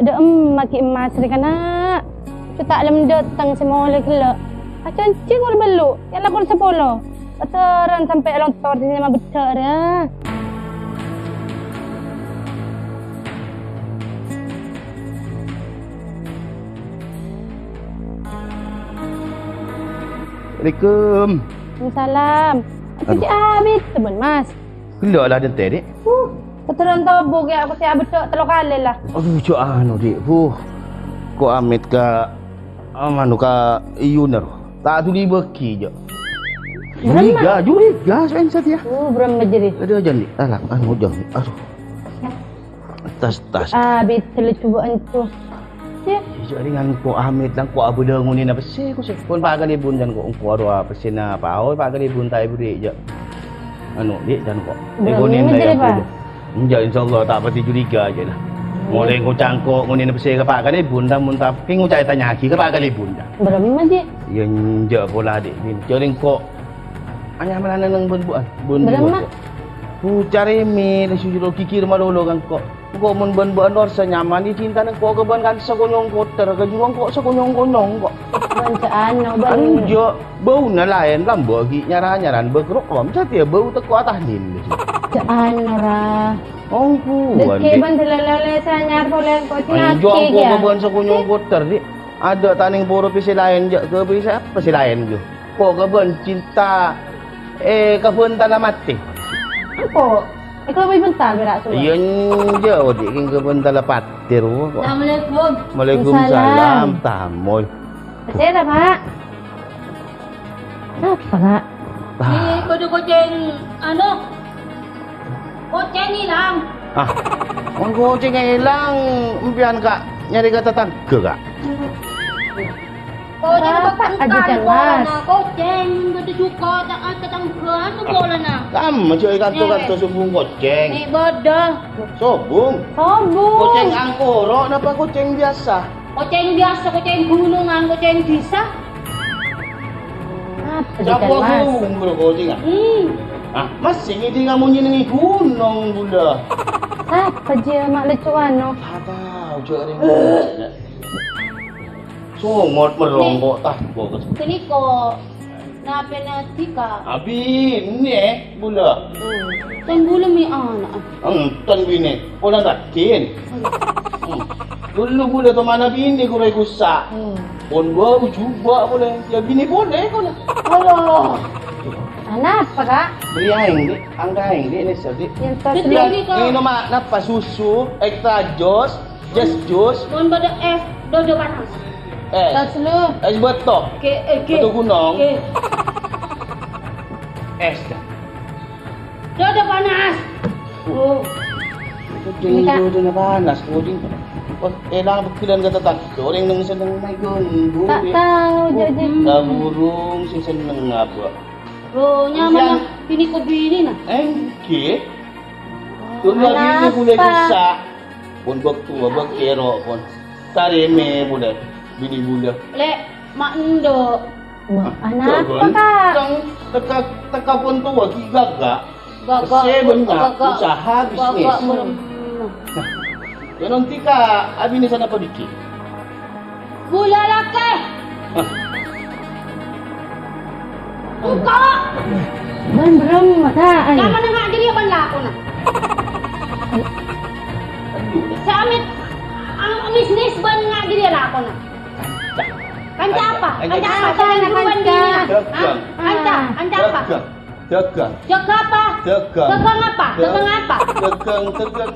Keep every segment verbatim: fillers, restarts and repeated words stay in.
Dâ'emma ghi' emmas rè, kana'. Cè' ta' lem dâteng sè molè ghellâ'. Ajhânjhi kor bâllu', yâ la kor sapolo. Pasaran sampè' lontor sè nyama beddhâ' rè. Assalamualaikum. Waalaikumsalam. Aduh. Cè' abit, teman, Mas. Ghellâ' la dântè, Dik. Uh, keteran tobu kè aku sè abedhâ tello kalè la. Aduh, jhâ' anu, Dik. Buh. Ko' amit ka, ah, manu ka iyuna ro. Ta' dhuli bâgi, jhâ'. Bârâmma? Juriga, juriga, sèn satèya. Uh, bârâmma jârèya? Aduh, jân, Dik. Alah, anu, jân. Aduh. Tas, tas. Ah, bit, tellu coba entu. Cè'. Jhâ' ringan ko' amit, lang ko' abâlâ ngonèna pèssè, ko' sè. Pon pa' kalèbun jân ko' engko' aro pèssèna paoy pa' kalèbun ta' èberri' jhâ'. Anu, Dik, jân ko'. Bârâmma jârèya, Pa'? Enjâ', insyaallah ta' patè curiga jâ' la. Molaè ko' cangko' ngonèna pèssè ka pa' kalèbun, ta' mon ta' kè ngoca' ètanya'aghi ka pa' kalèbun, ta'. Bârâmma, Ji? Yâ, enjâ' pola, Dik. Jhâ' ring ko' anyamanan neng bân-bu'ân. Bârâmma? Bu carèmè, la sujud gigir malolo ka engko'. Engko' mon bân-bu'ân lor sanyaman, izintan engko' ka bân kan sakonyong kotor, ka jurong ko' sakonyong-konyong ko'. Bân ca'an, no, bân. Anu, jhâ', bâuna laèn, lambâ' ghi' nyara-nyaran bâkrok rom, satèya bâu tekko' atahnin. Ca'an, ora. Ongguwan, Dek. Dek, bân dilala-lala sanyar polè engko' cinaki, engko' ya. Ka bân sakonyong kotor, Dik. Adâ' ta' neng poro pèssè laèn, jhâ', ka pèssè apa sè laèn, jhâ'? Ko' ka bân cinta, eh, ka bân tala matè. Apa? Eh, kok bentar, berak semua. Iya, enjâ', Dik, kèng ka bân tala patè, ro, ko'. Assalamualaikum. Waalaikumsalam, Salam. Tamoy. Pèssè ta, Pak? Apa, Kak? Ah. Ini bâdâ kocèng, anu, kocèng ilang. Ah, mon kocèng ilang, empèyan, Kak, nyarè ka tatangghâ, Kak? Kocèng Apa, Pak? Aja bâkal jelas. Polana, kocèng bâdâ jhuko, ta-, tatangghâ anu polana. Sama, jhâ' kanto-kanto Eh. Sobung kocèng. Nih, bâdâ. Sobung? Sobung. Kocèng angkoro napa kocèng biasa? Kocèng biasa, kocèng ghunongan, kocèng dhisa. Apa Sapa jhâ' Mas? Ghunong, bro, kocèng, ah? Hmm. Ah, Mas, sè ngèdhing amonye neng ghunong, bulâ. Apa jhâ' ma' lecco' ano? Ta' tao, jhâ' rèng. Songot merrong Nih. Kok tah, kok. Kènè kok. Napèna dhika? Abinè, bulâ. Hmm. Tan bulâ mè' ana'. Enten binè, polana raddhin. Hmm. Hmm. Ghâllu bulâ tomana binè ghuru è kassa'. Hmm. Pon bâu jhubâ' polè. Yâ binè polè kono. Allah. Anapa, Kak? Beri aèng, Dik. Angka aèng, Dik, nèser, Dik. Yang tas Dik, lu. Ini, Kak. Minum, Mak. Napa? Susu, ekstra jos, Jus, jus. Mon bâdâ ès, dodâ panas. Ès. Tas lu. Ès bâto. Ke, eh, ke. Bâto ghunong. Ke. Ès. Dodâ panas. Oh. Ini, Kak. Dodâna panas, kok, Ding. Wah, èlang bhâktilan ka tatangghâ. Orèng neng senneng maègon. Ta' tao, Jhâ', Jhâ'. Hmm. Ka burung sè senneng ngabâ'. Loh, nyaman Yang lah. Bini ko bini, nah. Èngghi. Dulu binè bulâ Anapa? Kassa'. Pon bâkto, bâk kèro, pon. Tarèmè bulâ, binè bulâ. Lè', ma' endâ'. Ma', Hah? Anapa, Kak? Tèng, tèka, tèka pon towa ghi' ghâghâ. Ghâghâ, Pèssè bânnya', ghâghâ. Usaha, Ghâghâ, bisnis. Bârâmma. Nah, yâ, nanti, Kak, abinè sanapa dhika? Bulâ lakè. Hah? Engko'. Bân bârâmma, Kak, ayo. Kamana nga' jârèya bân lakona? Sè amit, am-, bisnis bân nga' jârèya lakona. Kanca apa? Kanca apa? Kanca apa? Sè neng kanca. Bân bini, ha? Dagang. Kanca, kanca apa? Dagang. Dagang. Jaga apa? Dagang. Dagang apa? Dagang apa? Dagang, dagang.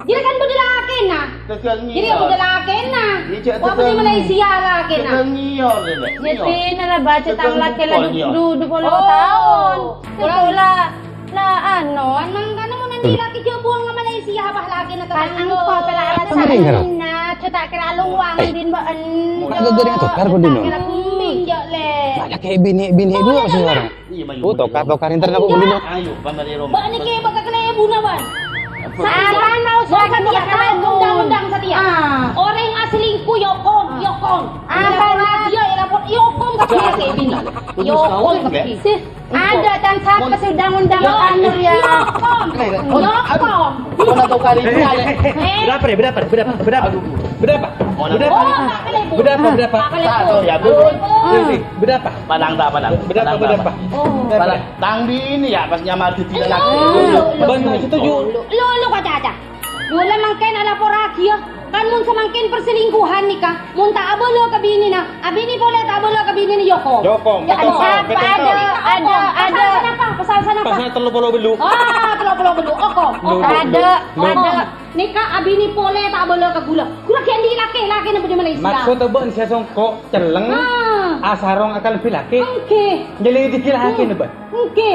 Jârèya kan bâdâ lakèna. Dagang nyior. Jârèya bâdâ lakèna. Iyâ, jhâ' wah, dagang. Bâdâ Malaysia lakèna. Dagang nyior, Nek. Nyior. Yâ, dinala bâca tang lakè la du-, du-, dua puluh taon. Oh. Sekolah. Lah, anu. Kan mangkana mon andi' lakè jhâ' buwâng ka Malaysia, apa lakèna kan tetangga. Engko' pèla' alasanna, jhâ' ta' kèra luwang din bâ'en. Kok gâgâ dengan tokar, kok, Dino? Tak kira kumbing, jhâ', Lè'. Lah, lakè binè', binè' dua sih orang. Iya, Mayu. Oh, tokar-tokar internet kok, Dino? Ayo, pamari Roma. Bâ'na kè bakal kena ebuna, Wan. Apa? Apa mau saya bakal kena undang-undang satèya? Ah. Orang aselingkuh, yokon, yokon. Apa? Dia lapor, yokon ka dia kè binè'. Yokon ka dia. Sih. Ada kan sapa sè undang-undang anu ya? Nyokong. Nyokong. Nyokong. Kali ini, Ale. Berapa, Re? Berapa, Re? Berapa? Berapa? Aduh. Berapa? Mau nanya. Berapa? Oh, Pak Kalebun. Berapa? Berapa? Pak Kalebun. Tak tahu, ya, Bu. Ini, ini, berapa? Padang, tak, padang. Berapa? Padang, berapa? Oh. Berapa? Padang. Tang di ini, ya, pas nyamar di Iya, lagi. Iya, iya. Bang, setuju. Lu, lu, lu, kaca-kaca. Dua mangkèn alaporaghi, ya. Kan mon samangkèn perselingkuhan nèka, mon ta' abâlâ ka binèna, abinè polè ta' abâlâ ka binèna, yâ, kok. Yâ, kok. Yâ, kok. Apa ada, ada, ada. Pasal sanapa? Pasal sanapa? Pasal tello polo bellu'. Ah, tello polo bellu'. Oh, kok. Lu, lu, lu, lu. Ada, ada. Nèka abinè polè ta' abâlâ ka ghulâ. Ghulâ ghi' andi' lakè, lakèna bâdâ Malaysia. Maksodda bâ'na sè songko' celleng, Ah. asarong akalebbi lakè. Èngghi. Nyelidiki lakèna, Hmm. bâ'na. Èngghi.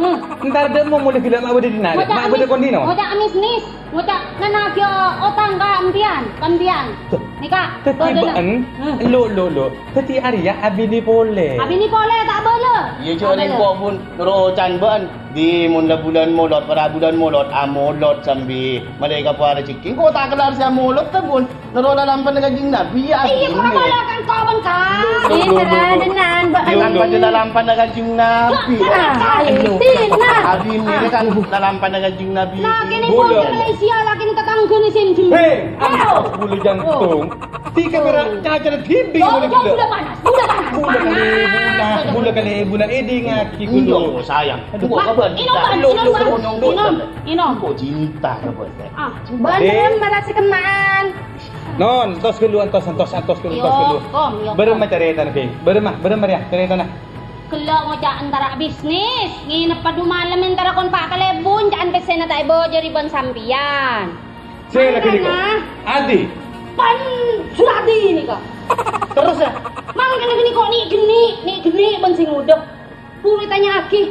Hmm. Entar dâ' mo molè ghulâ ma' bâdâ dinna', Ngoca' ma' bâdâ amis-, kondino. ngoca' amisnis, ngoca' nganaghi otang ka empèyan, ka empèyan. Tuh. Nèka, Dâddhi bâdâ. bâ'na, Hmm. lo, lo, lo. Dâddhi arèya abinè polè. Abinè polè ta' abâlâ. Iyâ, jhâ' Ta' abâlâ. rèng kok pon rocan bâ'na. Di mon la bulân molod, para bulân molod, amolod sambi malè ka para rejeki. Engko' ta' kellar sè amolod, ta, Bun? Noro' lalampana Kanjeng Nabi, ya, Iyâ, abinè. Kok malah kan kawan, kan? Ih, seranan, Mbak. Yo, Andi. Pada lalampana Kanjeng Nabi. Nah, Tina. Abinè kan lalampana Kanjeng Nabi. Nah, kene Bula. Bula Malaysia, lagi tetangga nih sing jembe. Hei, Ayo. Bula jantung. Tiga perak cacar gimbi Yo, bula yo, gila. Bula panas, bula panas. Bula kali, bula, bula kali, bula eding aki Iya, kudu. Sayang. Aduh. Wah, kabar ino, kita. Ino, Lo, lo, lo, lo, lo. Ino, ino. Kok cinta, kabar? Ah. Bener, Eh. Malah si keman. Non, entos ghâllu, entos, entos, entos ghâllu, entos ghâllu. Yo, kom, yo, Bârâmma kom. Carètana, Bing? Bârâmma, bârâmma rèya carètana. Ghellâ' ngoca' entara bisnis, nginep padhu malem entara kon Pa' Kalèbun, ca'an pèssèna ta' èbâjâri bân sampèyan. Sè lagi niko? Mangkana. Adi. Pan Suradi niko. Terus, ya? Mangkana niko ni' ghenni', ni' ghenni' bân sè ngodâ. Buru ètanya'aghi.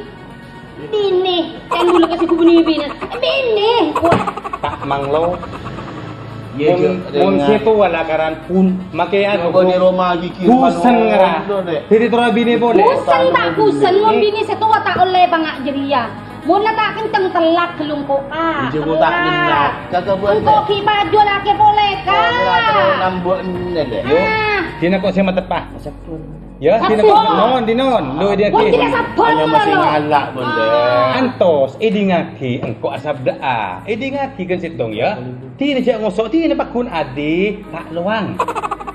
Binè, kan bulu kasih gubernur binè. Binè, wah. Tak manglo. Iya, Mon, Cuk, mon ringan. Sè towa lakaran pun, makè anu, Coba di rumah gigi busen malu ngera. Udah, Dek. Jadi terus binè polè. Busen, tak busen, mon binè sè towa ta' ollè bânga' jârèya. Mon la ta' kenceng tellat ghâllu engko', Kak. Iya, Cuk, tak tellat. Kagak buat, Engko' Dek. Ghi' pajhu lakè polè, Kak. Oh, ora terus nambok ini, Dek. Yo. Ah. Dina kok sè mateppa? Sabun. Ya, Sabun. Dina kok non, di non. Lo dia Wah, ki. Tidak sabun, Hanya masih lo. Ngalak, Bun, Dek. Antos, èdingngaghi, engko' asabda'a. Èdingngaghi kan sèttong, ya. Dina jhâ' ngoso', dina paggun adi, ta' lowang.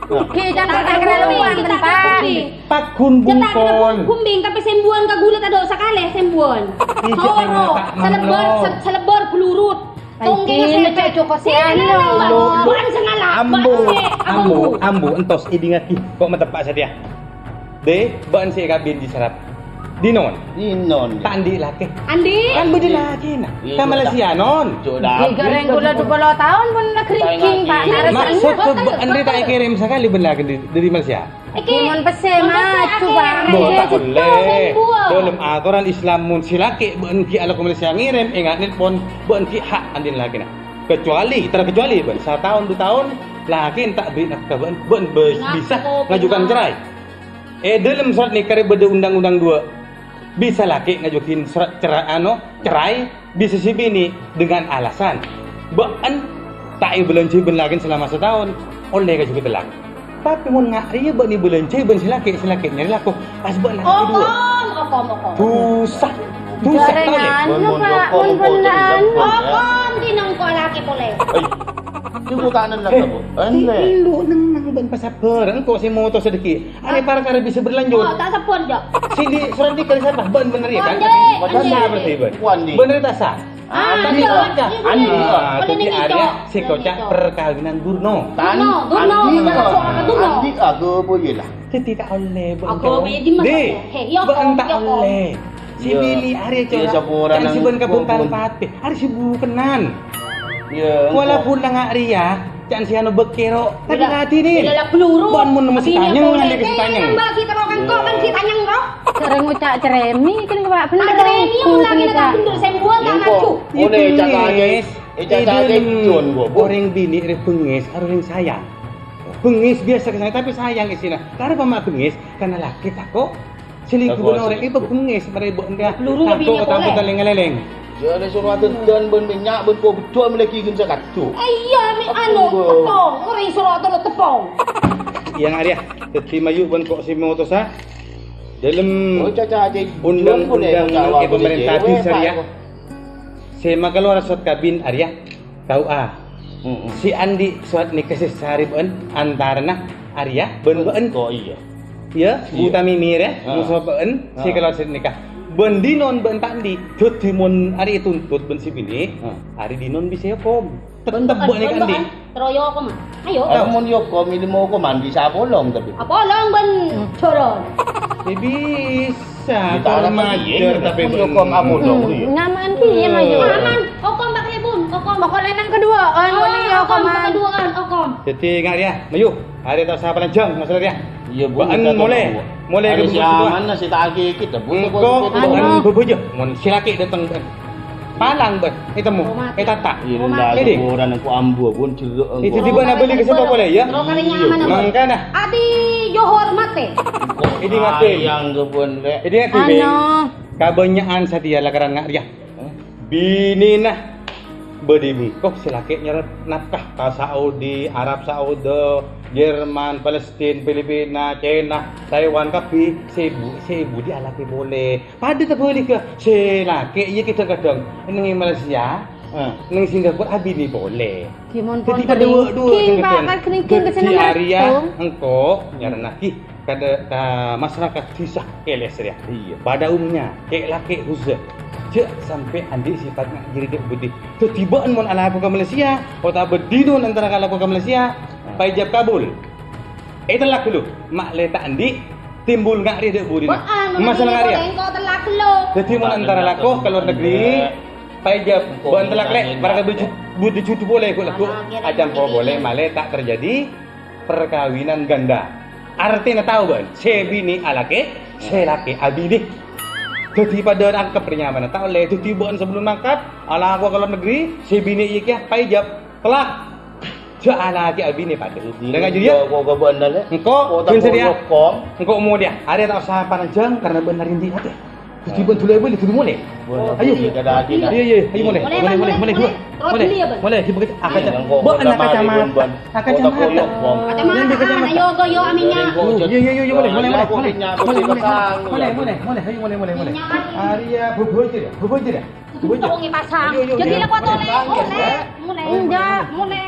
Oke, jangan tak kira lowang, tempat. Paggun Jhâ' ta' kira bungkol. Gumbing, tapi sembuhan ka gula ta' do sakalè, sembuhan. Ijâ Soro, ta' selebar, manglo. Se-, selebar pelurut. Tongkèng Iki sepet. Cocok kok si Sini anu. Nang, Mbak. Lo, lo. Bukan sengala, Ambo, Mbak, sih. Ambo, Ambo. Ambo, entos, èdingngaghi. Kok mateppa' satèya? De, bâ'na sè èkabin di Sarap. Di non? Di non. Ta' andi' lakè. Andi'. Kan bâdâ lakèna. Iya, Ka Malaysia, non. Cuk, Tiga dah. Rèng kula dua puluh taon pun negeri Saya king, Pak. Ngerti. Harus Maksud ingat. Bâ'na ta' èkèrèm sakalè bân lakè di, dari Malaysia? Iki, Mon pèssè, mon pèssè Mas, akhir. Coba. Mbok ta' Akhir. Ollè. Tahu, Dâlem atoran Islam, mon sè lakè bâ'na ghi' alako Malaysia ngèrèm, enga' nelpon, bâ'na ghi' hak andi' lakèna. Kecuali, terkecuali, bâ'na sataon, du taon, lakèna ta' beri nafkah bâ'na, bâ'na bes-, Nafkah bisa ngajukan bâ'na. Cerai. È dâlem sorat nikah rè bâdâ undang-undang dua. Bisa lakè ngajukin sorat cera-, ano, cerai, bisa sè binè dengan alasan, bâ'na ta' èbâlânjhâi bân lakèna salama sataon, ollè ka jhughâ tellak. Tapè mon nga' rèya bâ'na èbâlânjhâi bân sè lakè, sè lakè nyarè lako, pas bâ'na lakè kedua. Okom, okom, okom. Dosa. Dosa, Jaringan, tau, ya? Mon, mon, Pak, okom, mon okom, beneran. Okom, dinengko lakè polè. Hei. Ibu tak nellak, Hei, Bu. Ende. Lu neng-neng bân pasabbhâr, engko' sè motos sedikit. Arè parkara bisa berlanjut. Oh, ta' sebbhâr, Jok. Sindi, sorat nikah sapa? Bân bener ya, kan? Andi, Andi. Bener berarti, bân. Wandi. Bener ta' sah? Ah, Andi, iya, ah. Andi, iya. Ah, Andi, tadi iya. Ada sè koca' perkawinan Durno. Durno, Durno, Andi, bener, ah. Soal Durno. Andi, aku apa ya lah? Tadi ta' ollè, bân. Aku apa ya, Dimas? Deh, apa? Hei, iya, bân kok, ta' iya, kok. Ollè. Sè binè arè, Cok. Iya, sapa ora nang sibân kabun kok, bân. Tarpate. Arè sibuk kenan. Iya, engko'. Walaupun nang arè ya, Can si anu bekero, tapi Bila, hati ni. Bila la peluru. Bân mun mesti Tapi tanyang, dia ngan dia kasih tanya. Nambah kita rokan kok kan si tanyang roh. Cara ngucak ceremi kan kok bener. Ah, ceremi yang lagi nak bener sembuhan tak Yang kok maju. Oleh Itu cak tanya. Bengis. Eh, cak Itu tanya, Jun, kok, Bu. Orang bini ada bengis, ada orang sayang. Bengis biasa ke saya, tapi sayang isinya. Karena apa mak bengis? Karena laki takut. Selingkuh Apa bân orèng sih? Ibu bengis, marè ibu endah. Peluru lebih Takut nyepolè. Takut lèng-lèng. Jârèya soro adedan bân mènnya' bân po beddhâ' mèlè gigin sakadhu. Eh, iya, mi-, anu, Aduh. Tepong. Ngeri soro atau tepong. Yang arya, dadi mayu bân kok sè motosa. Dalam Oh, caca, caca. Undang-undang Jual pun ya, yang kawan pun pemerintah ya. Di syariah. Weh, Pak. Sè makalowar sot kabin arya. Tao, ah. Mm-mm. Sè andi' sowat nèka sè sarè bâ'ân antarana Arya bân bâ'ân. Oh, iyâ. Iyâ, Bu Tamimi rè, moso bâ'ân sè kalowar sè nèka. Bân Dinon bâ'ân ta' andi'. Dhâddhi mon arè ètuntut bân sè binè', arè Dinon bisa èokom. Tettep bâ'ân nèka andi'. Terro èokom. Ayo. Ayo, mon èokom, andi' bisa apolong tapè. Apolong bân joron. Bisa, kurang ajar, tapè mon èokom apolong, iyâ. Nyaman, iyâ, Mas. Nyaman. Okom, Pak Ribun, okom. Pokoknya nang kedua, kan, boleh ya, okom, okom, kan? Kedua, kan, okom. Jadi, enggak ya, mayu. Arè ta' osa panjang, Mas Ria. Iyâ, Bu. Bâ'ân molè. Molè ka si Aman, si ta' akikit, Bu. Engko' bâ'ân bhâbhâjâ, mon sè lakè' dâteng bâ'ân. Palang bâ'ân, ètemmo, ètata. Illa, iyâ, ding. Sepurana engko' ambu, Bu, jero' engko'. Itu di mana beli ke siapa boleh, ya? Terro karè nyaman, Bu. Mangkana. Adi Johor mate. Ini mate. Sayang, Bu, Lè'. Ini mate. Ano. Kabânnya'an satèya lakaran nga' rèya. Binèna bâdâ è bengko sè lakè' nyarè nafkah ka Saudi, Arab Saudi, Jerman, Palestina, Filipina, Cina, Taiwan kabbhi, sè bu-, sè budi alakè polè. Padâ tabhâligghâ, sè lakè' iyâ kadhâng-kadhâng neng è Malaysia, neng Singapura abinè polè. Dhâddhi padâ dua-dua kadhâng-kadhâng. Dhâddhi arèya engko' nyarènnaghi ka, ka masyarakat dhisa Keles rèya. Iyâ. Pada umumnya, kè'-lakè' khususnya, jhâ' sampè' andi' sèpat nga' jârèya dâ' budi. Dhâddhi bâ'ân mon alako ka Malaysia, otabâ Dinon antara ka alako ka Malaysia, paijâb kabul. Ètellak ghâllu, ma' lè ta' andi' timbul nga' rèya dâ' budina. Masalah nga' rèya. Engko' tellak ghâllu. Dhâddhi mon antara lako ka luar negeri, paijâb bâ'ân tellak lè', marga budi jhudhu polè, ghu'-lagghu', ajâmpo polè, malè ta' terjadi perkawinan ganda. Artèna tao bâ'ân, sè binè' alakè, sè lakè abinè. Dhâddhi padâ rangkep rè nyamana. Ta' ollè dhâddhi bâ'ân sabellun mangkat, alako ka luar negeri, sè binè' iyâ kèya paijâb, tellak. Jhâ' alakè abinè padâ. Dâ' ngajhâr, yâ? Engko' bân sadhâjâ. Engko' molèya. Arè ta' osa panjhâng karna bâ'ân arè andi' atè. Dhâddhi bân dhuli bâli dhuli molè. Ayo. Ayo, ayo, ayo, molè, molè, molè, molè, molè, molè, molè. Molè, molè, dhuli bâli. Bâ'ân akacamata. Akacamata. Kacamata, ayo, ayo, aminya. Ayo, ayo, ayo, molè, molè, molè, molè. Molè, molè, molè, molè, ayo, molè, molè, molè. Arèya, bubujur, bubujur. Bubujur. Tolong pasang. Ayo, ayo, ayo. Jadi, lha kok tolè, molè, molè. Enggak, molè.